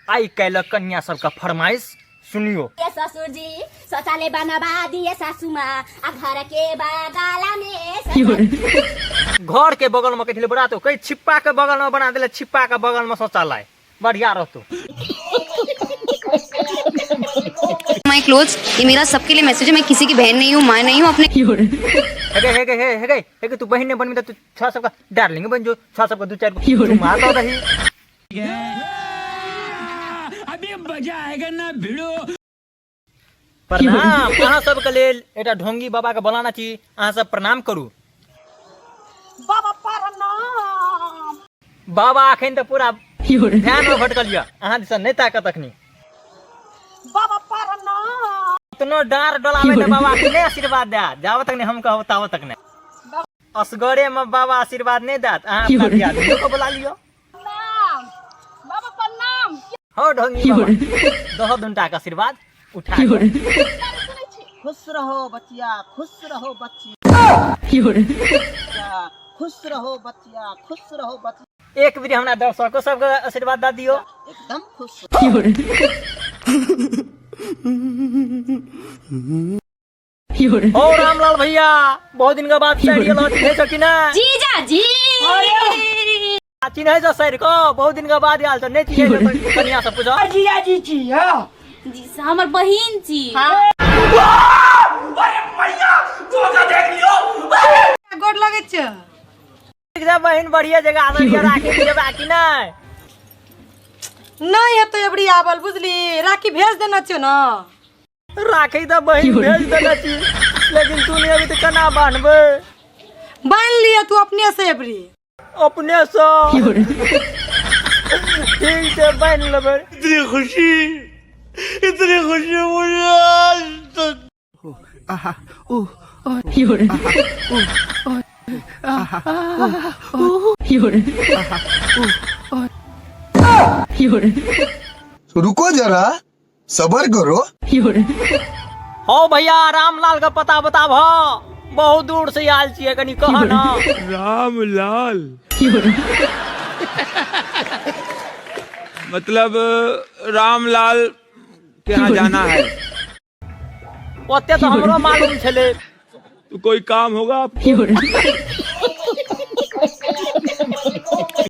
आइ काल्हि कन्या सबके फरमाइश सुनियो। ये ससुर जी शौचालय बनवा दिए सासू माँ आ घर के बगल में घर के बगल में कहै बना तो कहीं छिप्पा के बगल में बना दिले, छिप्पा के बगल में शौचालय बढ़िया रहतो। My clothes, ये मेरा सबके लिए मैसेज है। मैं किसी की बहन नहीं हूँ, माँ नहीं हूँ अपने। हेगे हेगे हे हेगे हेगे, तू बहन नहीं बनबी त तू छह सबका डार्लिंग बन जो, छह सबका दू चार गो चुमा दऽ दही। अभी मजा आएगा ना भिड़ो। प्रणाम अहाँ सबके लेल एकटा ढोंगी बाबा के बोलाना छी, अहाँ सब प्रणाम करू। बाबा प्रणाम। बाबा अखन तऽ पूरा ध्यान में भटकल यऽ, अहाँ दिस नहि ताकत अखनी। बाबा प्रणाम। कतनो डाँर डोलाबै तऽ बाबा के नहि आशीर्वाद देत, जाबत तक नहि हम कहब ताबत तक नहि। असगरे में बाबा आशीर्वाद नहि देत, अहाँ अपना दियादनियो के बोला लियौ। प्रणाम बाबा प्रणाम। हौ ढोंगी बाबा, दहो दुनटा के आशीर्वाद उठा के। खुश रहो बचिया, खुश रहो बचिया, खुश रहो बचिया, खुश रहो बचिया। एक बेर हमरा दर्शको सबके आशीर्वाद दऽ दियौ। एकदम खुश। ओ रामलाल भैया, बहुत दिन के बाद सैर गेलो, चिन्है छौ कि नहि? जीजा जी आ, चिन्है छौ सैर को? बहुत दिन के बाद आयल छौ, नहि चिन्है छौ तऽ कनिया से पूछो। जीजा जी छी हाँ। जी से हमर बहिन छी। गोर लगै छै। ठीक छै बहिन, बढ़िया जगह आबै छै, राखी दिए बाकी नहि? नहि हेतौ एबरी आबल, बुझली? राखी भेज देने छियौ ने। राखी तऽ बहिन भेज देने छी, लेकिन तू नहि अभी तऽ केना बान्हबै? बान्हि लिअ तू अपने से एबरी। अपने से? ठीक छै, बान्हि लेबै। इतनी खुशी, इतनी खुशी मुझे आज तक। रुको जरा, सबर करो। हो भैया, रामलाल के पता बताब, बहुत दूर से आयल छियै, कनी कह न। रामलाल मतलब रामलाल के यहाँ जाना है? ओते तऽ हमरो मालूम छलै। तो कोई काम होगा आपको?